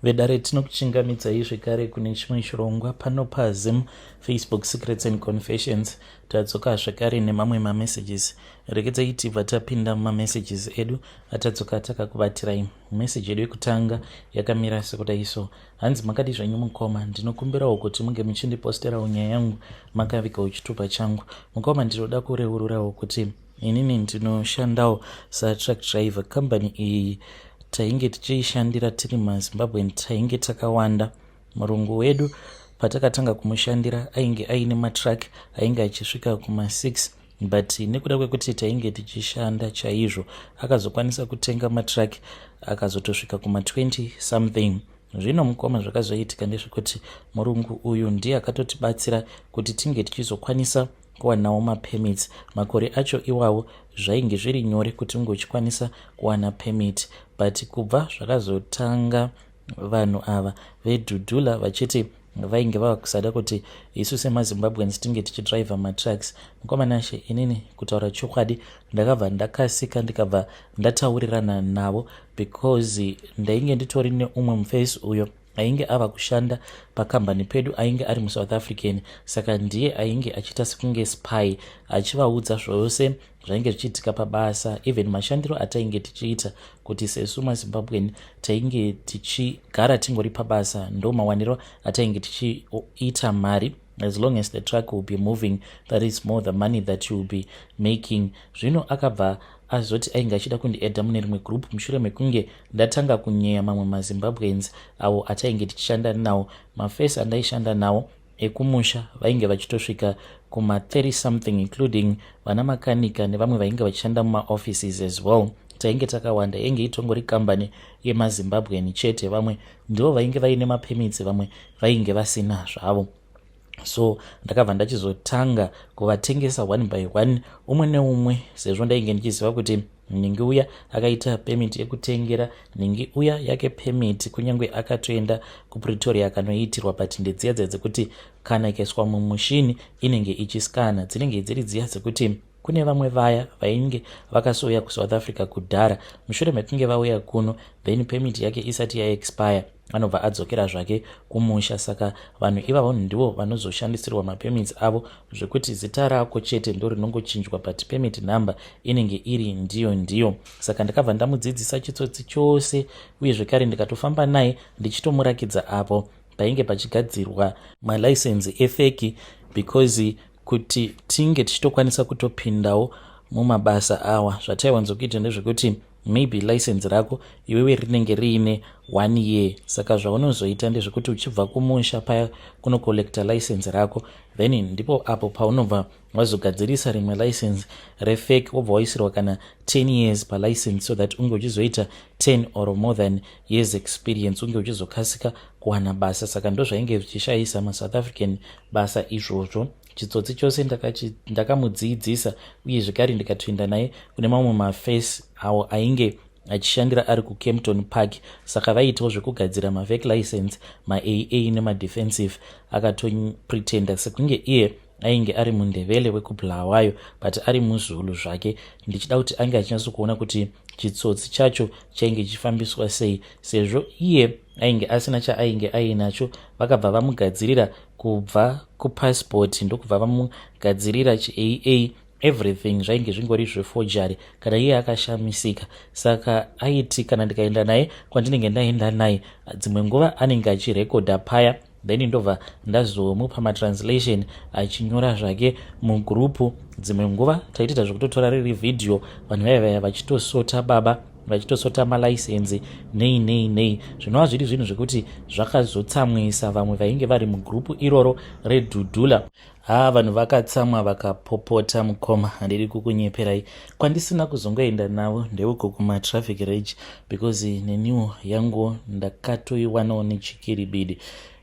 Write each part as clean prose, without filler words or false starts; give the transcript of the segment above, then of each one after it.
Vedare, tinokuchingamidzai zvekare kune chimwe chirongwa pano paZim Facebook Secrets and Confessions. Tadzoka zvekare nemamwe mamessages. Rekedzai tibva tapinda mumamessages edu atadzoka takakubatirai. Meseji yedu yekutanga yakamira sekudai so. Hanzi, "Makadi zvenyu mukoma? Ndinokumbirawo kuti munge muchindiposterawo nyaya yangu makavigawo chitupa changu. Mukoma, ndinoda kureururawo kuti inini ndinoshandawo satruck driver. Kambani iyi tainge tichiishandira tiri maZimbabwean, tainge takawanda. Murungu wedu patakatanga kumushandira ainge aine matruck ainge achisvika kuma6, but nekuda kwekuti tainge tichishanda chaizvo, akazokwanisa kutenga matruck akazotosvika kuma20 something. Zvino mukoma, zvakazoitika ndezvekuti murungu uyu ndiye akatotibatsira kuti tinge tichizokwanisa kuwanawo mapermits. Makore acho iwawo zvainge zviri nyore kuti unge uchikwanisa kuwana permit, but kubva zvakazotanga vanhu ava veDudula vachiti vainge vava kusada kuti isu semaZimbabweans tinge tichidriva matrucks, mukoma Nashe, inini kutaura chokwadi ndakabva ndakasika, ndikabva ndataurirana navo, because ndainge nditori neumwe mufesi uyo ainge ava kushanda pakambani pedu, ainge ari muSouth African. Saka ndiye ainge achiita sekunge spy, achivaudza zvose zvainge zvichiitika pabasa, even mashandiro atainge tichiita, kuti sesu maZimbabwean tainge tichigara tingori pabasa, ndo mawaniro atainge tichiita mari. As long as the truck will be moving, that is more the money that you will be making. Zvino akabva azoti ainge achida kundiadda mune rimwe group mushure mekunge ndatanga kunyeya mamwe maZimbabweans avo atainge tichishanda nawo. Mafesi andaishanda nawo ekumusha vainge vachitosvika kuma30 something, including vana makanika nevamwe vainge vachishanda mumaoffices as well. Tainge takawanda, yainge itongori kambani yemaZimbabwean chete. Vamwe ndivo vainge vaine mapermits, vamwe vainge vasina zvavo. So ndakabva ndachizotanga kuvatengesa one by one, umwe neumwe, sezvo ndainge ndichiziva kuti nhingi uya akaita permit yekutengera nhingi uya yake permit, kunyange akatoenda kuPretoria akanoitirwa, but ndedziya dziya dzekuti kana ikaiswa mumushini inenge ichiskana. Dzinenge dziri dziya dzekuti kune vamwe vaya vainge vakasouya kuSouth Africa kudhara, mushure mekunge vauya kuno, then permit yake isati yaexpire anobva adzokera zvake kumusha. Saka vanhu ivavo ndivo vanozoshandisirwa mapermits avo, zvekuti zita rako chete ndo rinongochinjwa, but permit number inenge iri ndiyo ndiyo. Saka ndakabva ndamudzidzisa chitsotsi chose, uye zvekare ndikatofamba naye ndichitomurakidza apo painge pachigadzirwa malicense efake, because kuti tinge tichitokwanisa kutopindawo mumabasa awa, zvataiwanzokuita ndezvekuti maybe license rako iwewe rinenge riine one year. Saka zvaunozoita ndezvekuti uchibva kumusha paya kunocollecta license rako, then ndipo apo paunobva wazogadzirisa rimwe license refake, wobva waisirwa kana 10 years palicense, so that unge uchizoita 10 or more than years experience, unge uchizokasika kuwana basa. Saka ndo zvainge zvichishayisa maSouth African basa izvozvo. Chitsotsi chose ndakamudzidzisa, uye zvekare ndikatoenda naye kune mamwe maface awo ainge achishandira ari kuKempton Park. Saka vaitawo zvekugadzira mafake license, maAA nemadefensive. Akatopretenda sekunge iye ainge ari muNdevele wekuBulawayo, but ari muZulu zvake, ndichida kuti ange achinyatsokuona kuti chitsotsi chacho chainge chichifambiswa sei. Sezvo iye ainge asina chaainge ainacho, vakabva vamugadzirira kubva kupassport, ndokubva vamugadzirira chiAA. Everything zvainge zvingori zveforgery. Kana iye akashamisika. Saka aiti kana ndikaenda naye kwandinenge ndaenda naye, dzimwe nguva anenge achirekodha paya, then ndobva ndazomupa matranslation achinyora zvake mugrupu. Dzimwe nguva taitoita zvekutotora riri vhidhiyo, vanhu vaya vaya vachitosota baba, vachitosota malicense, nei nei nei, zvinova zviri zvinhu zvekuti zvakazotsamwisa vamwe vainge vari mugrupu iroro reDudula. Ha, vanhu vakatsamwa, vakapopota. Mukoma, handidi kukunyeperai, kwandisina kuzongoenda navo ndeuko kumatraffic rage, because neniwo yangu ndakatoiwanawo nechikiribidi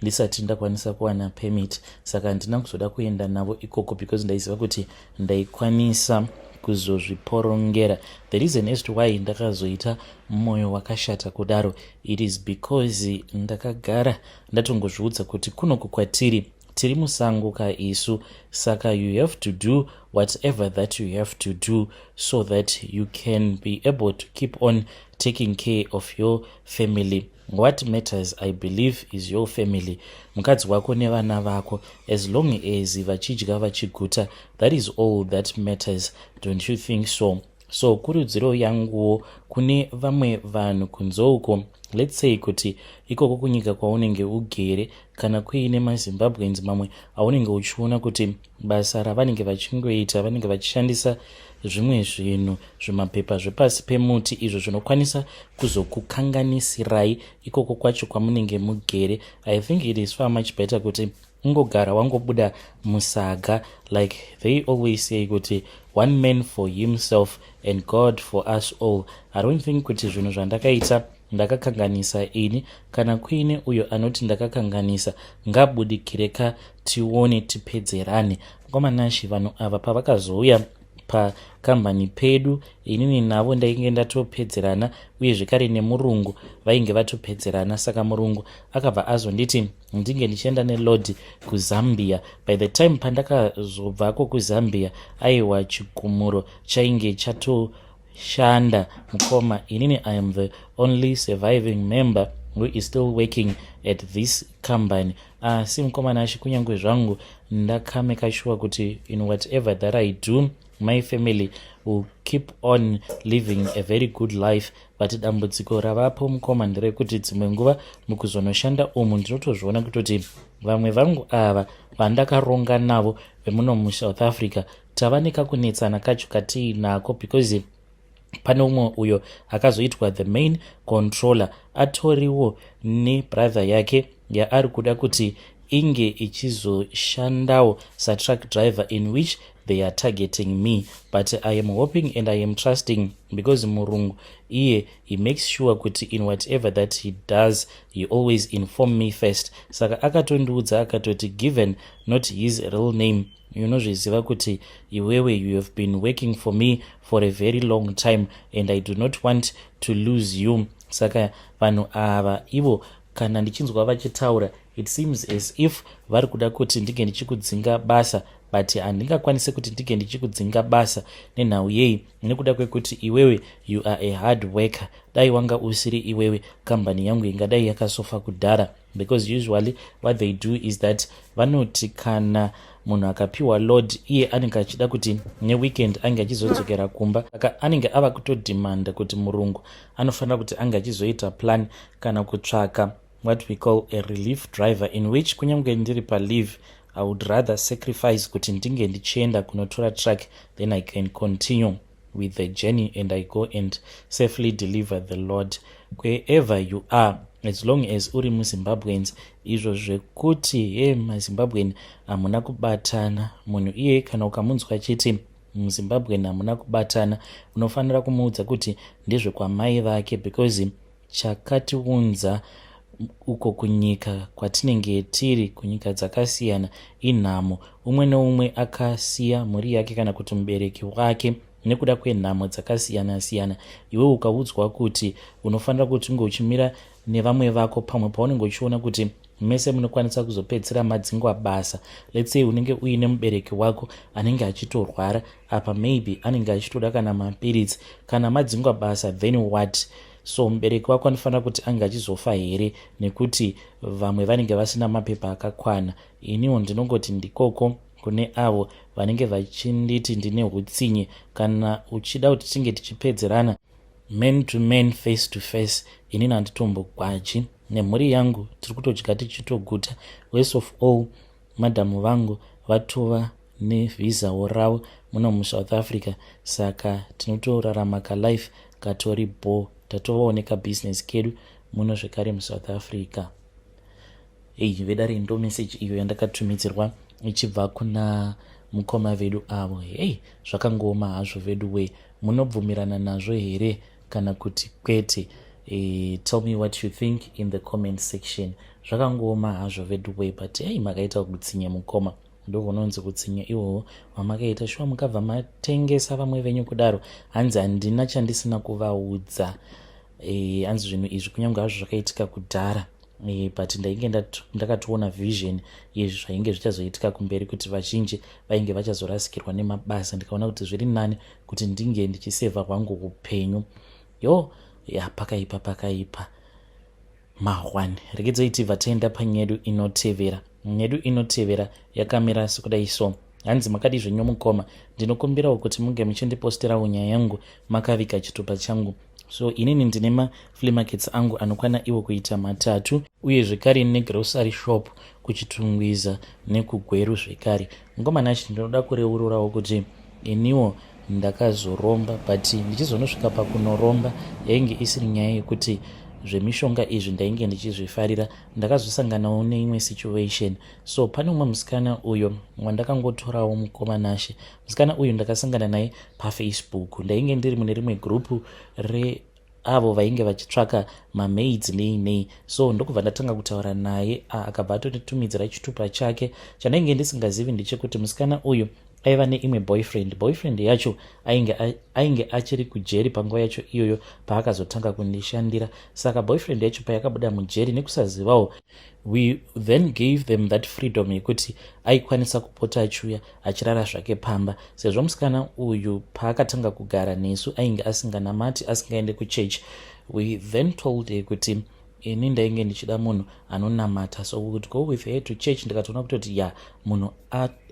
ndisati ndakwanisa kuwana permit. Saka handina kuzoda kuenda navo ikoko because ndaiziva kuti ndaikwanisa kuzozviporongera. The reason as to why ndakazoita mwoyo wakashata kudaro, it is because ndakagara ndatongozviudza kuti kunoku kwatiri tiri musango kaisu, saka you have to do whatever that you have to do so that you can be able to keep on taking care of your family. Taking care of your family. What matters, I believe, is your family, mukadzi wako nevana vako. As long as vachidya vachiguta, that is all that matters, don't you think so? So kurudziro yanguwo kune vamwe vanhu kunze uko, let's say kuti ikoko kunyika kwaunenge ugere, kana kuine maZimbabweans mamwe aunenge uchiona kuti basa ravanenge vachingoita, vanenge vachishandisa zvimwe zvinhu, zvimapepa zvepasi pemuti, izvo zvinokwanisa kuzokukanganisirai ikoko kwacho kwamunenge mugere, I think it is far much better kuti ungogara wangobuda musaga. Like they always say kuti one man for himself and God for us all. I don't think kuti zvinhu zvandakaita ndakakanganisa ini. Kana kuine uyo anoti ndakakanganisa, ngabudikire ka tione, tipedzerane. Mukoma Nashi, vanhu ava pavakazouya pakambani pedu, inini navo ndainge ndatopedzerana, uye zvekare nemurungu vainge vatopedzerana. Saka murungu akabva azonditi ndinge ndichienda neload kuZambia. By the time pandakazobvako kuZambia, aiwa, chigumuro chainge chatoshanda, mukoma. Inini I am the only surviving member who is still working at this company. Asi mukoma Nashi, kunyange zvangu ndakameka sure kuti in whatever that I do, my family will keep on living a very good life, but dambudziko ravapo, mukoma, nderekuti dzimwe nguva mukuzonoshanda umu ndinotozviona kutoti vamwe vangu ava vandakaronga navo vemuno muSouth Africa tava nekakunetsana kacho katiinako, because pane umwe uyo akazoitwa the main controller, atoriwo nebrother yake yaari kuda kuti inge ichizoshandawo satruck driver, in which they are targeting me. But I am hoping and I am trusting, because murungu iye, he makes sure kuti in whatever that he does, he always inform me first. Saka akatondiudza akatoti, given not his real name, unozviziva kuti iwewe you have been working for me for a very long time and I do not want to lose you. Saka vanhu ava ivo, kana ndichinzwa vachitaura, it seems as if vari kuda kuti ndinge ndichikudzinga basa, but handingakwanisi kuti ndinge ndichikudzinga basa. Nenhau yei? Nekuda kwekuti iwewe you are a hard worker. Dai wanga usiri iwewe, kambani yangu ingadai yakasofa kudhara, because usually what they do is that vanoti kana munhu akapiwa load, iye anenge achida kuti neweekend ange achizodzokera kumba. Saka anenge ava kutodhimanda kuti murungu anofanira kuti ange achizoita plan kana kutsvaka what we call a relief driver, in which kunyange ndiri paleave, I would rather sacrifice kuti ndinge ndichienda kunotora truck, then I can continue with the journey and I go and safely deliver the load. Wherever you are, as long as uri muZimbabweans, izvo zvekuti he maZimbabwean hamuna kubatana, munhu iye kana ukamunzwa achiti muZimbabwean hamuna kubatana, unofanira kumuudza kuti ndezvekwamai vake, because chakatiunza uko kunyika kwatinenge tiri, kunyika dzakasiyana, inhamo. Umwe neumwe akasiya mhuri yake kana kuti mubereki wake nekuda kwenhamo dzakasiyana-siyana. Iwe ukaudzwa kuti unofanira kuti unge uchimira nevamwe vako, pamwe paunenge uchiona kuti mese munokwanisa kuzopedzisira madzingwa basa. Let's say unenge uine mubereki wako anenge achitorwara apa, maybe anenge achitoda kana mapiritsi. Kana madzingwa basa, then what? So mubereki wako anofanira kuti ange achizofa here nekuti vamwe vanenge vasina mapepa akakwana? Iniwo ndinongoti ndikoko kune avo vanenge vachinditi ndine utsinye. Kana uchida kuti tinge tichipedzerana man to man, face to face, inini handitombogwaji. Nemhuri yangu tiri kutodya tichitoguta. Worst of all, madhamu vangu vatova nevhizawo ravo muno muSouth Africa, saka tinotorarama kalife katori bo. Tatovawo nekabhizinesi kedu muno zvekare muSouth Africa. Ei vedare, ndo meseji iyo yandakatumidzirwa ichibva kuna mukoma vedu avo. Hei, zvakangooma hazvo vedu we. Munobvumirana nazvo here kana kuti kwete? Tell me what you think in the comment section. Zvakangooma hazvo vedu we, but hei, makaita kutsinye, mukoma. Ndokunonzi kutsinye ihwohwo wamakaita. Shuwa, mukabva matengesa vamwe venyu kudaro. Hanzi handina chandisina kuvaudza. Hanzi zvinhu izvi kunyange hazvo zvakaitika kudhara, but ndainge ndakatoona vision yezvi zvainge zvichazoitika kumberi, kuti vazhinji vainge vachazorasikirwa nemabasa. Ndikaona kuti zviri nani kuti ndinge ndichisevha hwangu upenyu. Yo. Ya, pakaipa, pakaipa mahwani. Regedzai tibva taenda panyedu inotevera. Nyedu inotevera yakamira sekudai so. Hanzi, "Makadi zvenyu mukoma? Ndinokumbirawo kuti munge muchindiposterawo nyaya yangu makaviga chitupa changu. So inini ndine maflea markets angu anokwana iwo kuita matatu, uye zvekare negrocery shop kuChitungwiza nekuGweru zvekare. Mukoma Nashi, ndinoda kureururawo kuti iniwo ndakazoromba, but ndichizonosvika pakunoromba yainge isiri nyaya yekuti zvemishonga izvi ndainge ndichizvifarira. Ndakazosanganawo neimwe situation. So pane umwe musikana uyo wandakangotorawo, mukoma Nashe. Musikana uyu ndakasangana naye paFacebook. Ndainge ndiri mune rimwe gurupu reavo vainge vachitsvaka mamaids nei nei. So ndokubva ndatanga kutaura naye, akabva atonditumidzira chitupa chake. Chandainge ndisingazivi ndechekuti musikana uyu aiva neimwe boyfriend. Boyfriend yacho ainge achiri kujeri panguva yacho iyoyo paakazotanga kundishandira. Saka boyfriend yacho payakabuda mujeri, nekusazivawo, we then gave them that freedom yekuti aikwanisa kupota achiuya achirara zvake pamba. Sezvo musikana uyu paakatanga kugara nesu ainge asinganamati, asingaende kuchechi, we then told her kuti ini ndainge ndichida munhu anonamata, so we would go with her to church. Ndikatoona kutoti ya, munhu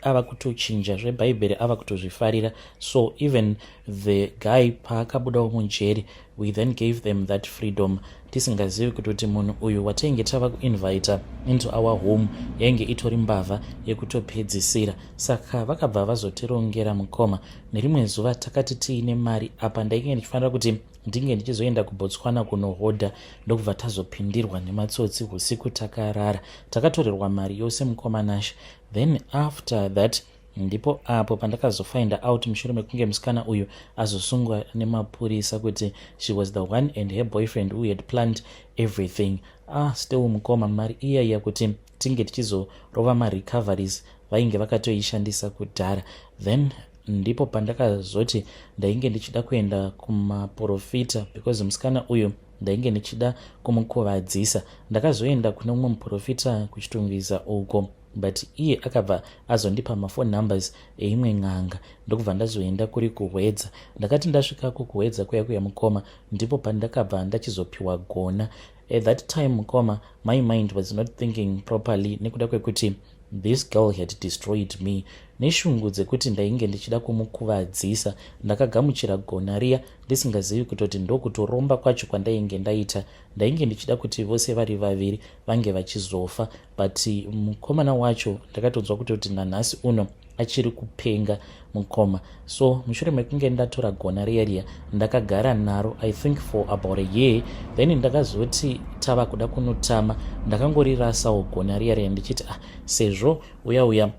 ava kutochinja, zvebhaibheri ava kutozvifarira. So even the guy paakabudawo mujeri, we then gave them that freedom, tisingazivi kutoti munhu uyu watainge tava kuinvita into our home yainge itori mbavha yekutopedzisira. Saka vakabva vazotirongera, mukoma. Nerimwe zuva takati tiine mari apa, ndainge ndichifanira kuti ndinge ndichizoenda kuBotswana kunohodha, ndokubva tazopindirwa nematsotsi usiku takarara. Takatorerwa mari yose, mukoma Nashe. Then after that ndipo apo pandakazofinda out, mushure mekunge musikana uyu azosungwa nemapurisa, kuti she was the one and her boyfriend who had planned everything. Ah, still mukoma, mari iya iya kuti tinge tichizorova marecoveries vainge vakatoishandisa kudhara. Then ndipo pandakazoti ndainge ndichida kuenda kumaprofita, because musikana uyu ndainge ndichida kumukuvadzisa. Ndakazoenda kune mumwe muprofita kuChitungwiza uko, but iye akabva azondipa maphone numbers eimwe n'anga, ndokubva ndazoenda kuri kuHwedza. Ndakati ndasvikako kuHwedza kuya kuya, mukoma, ndipo pandakabva ndachizopiwa gona. At that time, mukoma, my mind was not thinking properly, nekuda kwekuti this girl had destroyed me. Neshungu dzekuti ndainge ndichida kumukuvadzisa, ndakagamuchira gona riya ndisingazivi kutoti ndokutoromba kwacho kwandainge ndaita. Ndainge ndichida kuti vose vari vaviri vange vachizofa, but mukomana wacho ndakatonzwa kutoti nanhasi uno achiri kupenga, mukoma. So mushure mekunge ndatora gona riya riya, ndakagara naro, I think, for about a year. Then ndakazoti tava kuda kunotama, ndakangorirasawo gona riya riya, ndichiti, ah, sezvo uya uya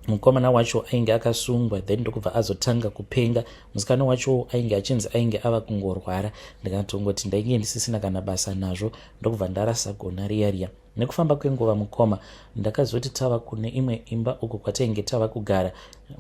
mukomana wacho ainge akasungwa, then ndokubva azotanga kupenga, musikana wacho ainge achinzi ainge ava kungorwara, ndikatongoti ndainge ndisisina kana basa nazvo, ndokubva ndarasa gona riya riya. Nekufamba kwenguva, mukoma, ndakazoti tava kune imwe imba uko kwatainge tava kugara,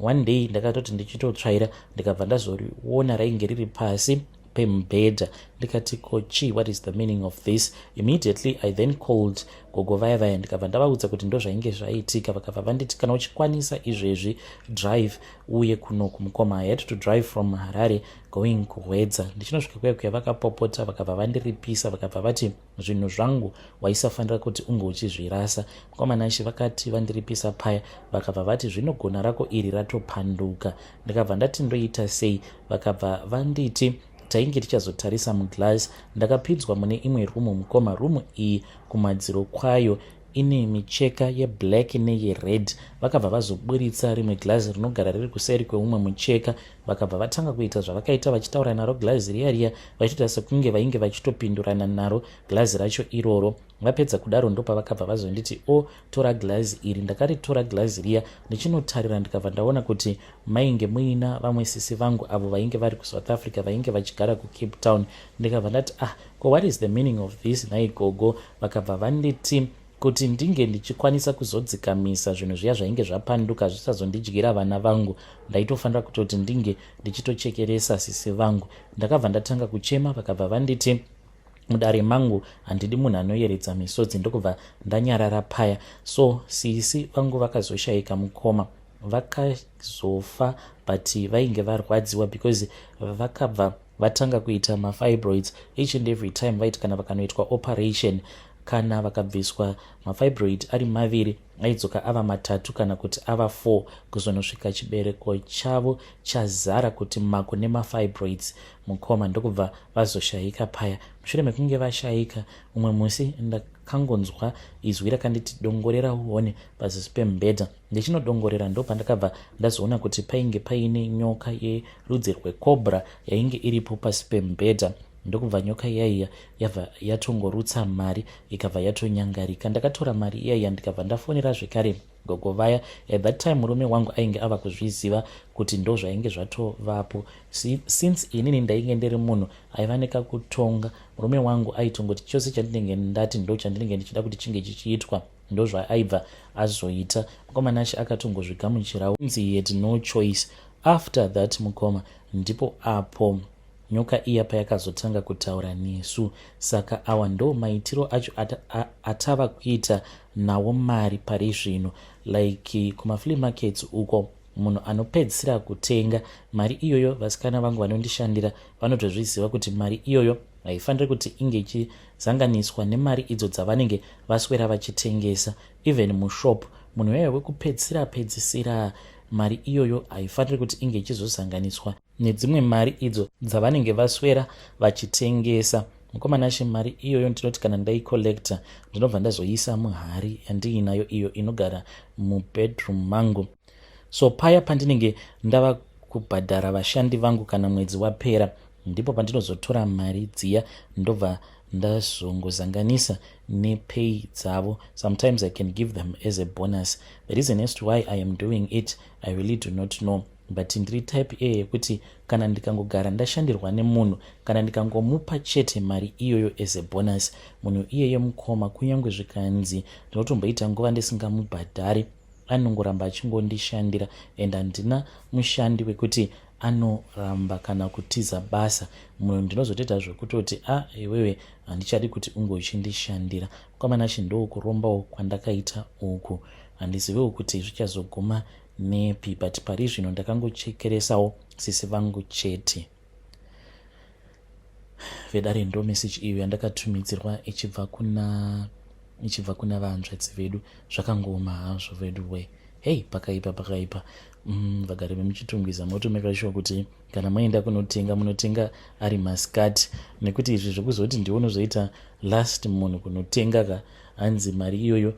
one day ndakatoti ndichitotsvaira, ndikabva ndazoriona rainge riri pasi pemubhedha. Ndikati, "Kochi, what is the meaning of this?" Immediately I then called gogo vaya vaya, ndikabva ndavaudza kuti ndo zvainge zvaitika. Vakabva vanditi, "Kana uchikwanisa izvezvi, drive uye kunoku." Mukoma, I had to drive from Harare going kuHwedza. Ndichinosvika kuya kuya, vakapopota, vakabva vandiripisa, vakabva vati zvinhu zvangu waisafanira kuti unge uchizvirasa. Mukoma Nashe, vakati vandiripisa paya, vakabva vati, "Zvinogona rako iri ratopanduka." Ndikabva ndati, "Ndoita sei?" Vakabva vanditi tainge tichazotarisa muglass. Ndakapinzwa mune imwe rumu, mukoma. Rumu iyi kumadziro kwayo ine micheka yeblack neyered. Vakabva vazoburitsa rimwe glazi rinogara riri kuseri kweumwe mucheka. Vakabva vatanga kuita zvavakaita, vachitaura naro glazi riya riya, vachiita sekunge vainge vachitopindurana naro glazi racho iroro. Vapedza kudaro, ndopavakabva vazonditi, "O, tora glazi iri." Ndakaritora glazi riya, ndichinotarira, ndikabva ndaona kuti mainge muina vamwe sisi vangu avo vainge vari kuSouth Africa, vainge vachigara kuCape Town. Ndikabva ndati, "Ah, ko what is the meaning of this, nhai gogo?" Vakabva vanditi kuti ndinge ndichikwanisa kuzodzikamisa zvinhu zviya zvainge zvapanduka, zvisazondidyira vana vangu, ndaitofanira kutoti ndinge ndichitochekeresa sisi vangu. Ndakabva ndatanga kuchema. Vakabva vanditi mudare mangu handidi munhu anoyeredza misodzi, ndokubva ndanyarara paya. So sisi vangu vakazoshayika, mukoma. Vakazofa, but vainge varwadziwa because vakabva vatanga kuita mafibroids. Each and every time vaiti kana vakanoitwa operation, kana vakabviswa mafibroid ari maviri, aidzoka ava matatu kana kuti ava 4, kuzonosvika chibereko chavo chazara kuti mako nemafibroids, mukoma. Ndokubva vazoshayika paya. Mushure mekunge vashayika, umwe musi ndakangonzwa izwi rakanditi, "Dongorera uone pazasi pemubhedha." Ndichinodongorera, ndo pandakabva ndazoona kuti painge paine nyoka yerudzi rwecobra yainge iripo pasi pemubhedha. Ndokubva nyoka iyaiya yabva yatongorutsa mari, ikabva yatonyangarika. Ndakatora mari iyaiya, ndikabva ndafonera zvekare gogo vaya. At that time murume wangu ainge ava kuzviziva kuti ndo zvainge zvatovapo. Since inini ndainge ndiri munhu aiva nekakutonga, murume wangu aitongoti chose chandinenge ndati ndo chandinenge ndichida kuti chinge chichiitwa, ndo zvaaibva azoita. Mukoma Nashe, akatongozvigamuchirawo, nzi he had no choice. After that, mukoma, ndipo apo nyoka iya payakazotanga kutaura nesu. Saka awa ndo maitiro acho atava kuita nawo mari pari zvino. Like kumaflea markets uko, munhu anopedzisira kutenga mari iyoyo, vasikana vangu vanondishandira vanotozviziva kuti mari iyoyo haifaniri kuti inge ichizanganiswa nemari idzo dzavanenge vaswera vachitengesa. Even mushop, munhu uyayo wekupedzisira pedzisira, mari iyoyo haifaniri kuti inge ichizozanganiswa nedzimwe mari idzo dzavanenge vaswera vachitengesa. Mukoma Nashe, mari iyoyo ndinoti kana ndaicollecta, ndinobva ndazoisa muhari yandiinayo iyo inogara mubedroom mangu. So paya pandinenge ndava kubhadhara vashandi vangu kana mwedzi wapera, ndipo pandinozotora mari dziya, ndobva ndazongozanganisa nepay dzavo. Sometimes I can give them as a bonus. The reason as to why I am doing it, I really do not know, but ndiri type A yekuti kana ndikangogara ndashandirwa nemunhu, kana ndikangomupa chete mari iyoyo as a bonus, munhu iyeye, mukoma, kunyange zvikanzi ndinotomboita nguva ndisingamubhadhari, anongoramba achingondishandira. And handina mushandi wekuti anoramba kana kutiza basa. Munhu ndinozotoita zvekutoti, "A, iwewe handichadi kuti unge uchindishandira." Mukoma Nashe, ndokurombawo kwandakaita uku. Handiziviwo kuti zvichazoguma nepi, but pari zvino ndakangochekeresawo sisi vangu chete. Vedare, ndo meseji iyo yandakatumidzirwa ichibva kuna vanzvadzi vedu. Zvakangooma hazvo vedu we. Hei, pakaipa, pakaipa. Vagari vemuChitungwiza, motomeka sure kuti kana maenda kunotenga, munotenga ari masikati, nekuti izvi zvekuzoti ndiwo unozoita last munhu kunotenga ka, hanzi mari iyoyo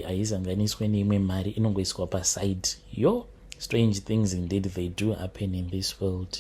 haizanganiswe neimwe mari, inongoiswa paside. Yo, strange things indeed, they do happen in this world.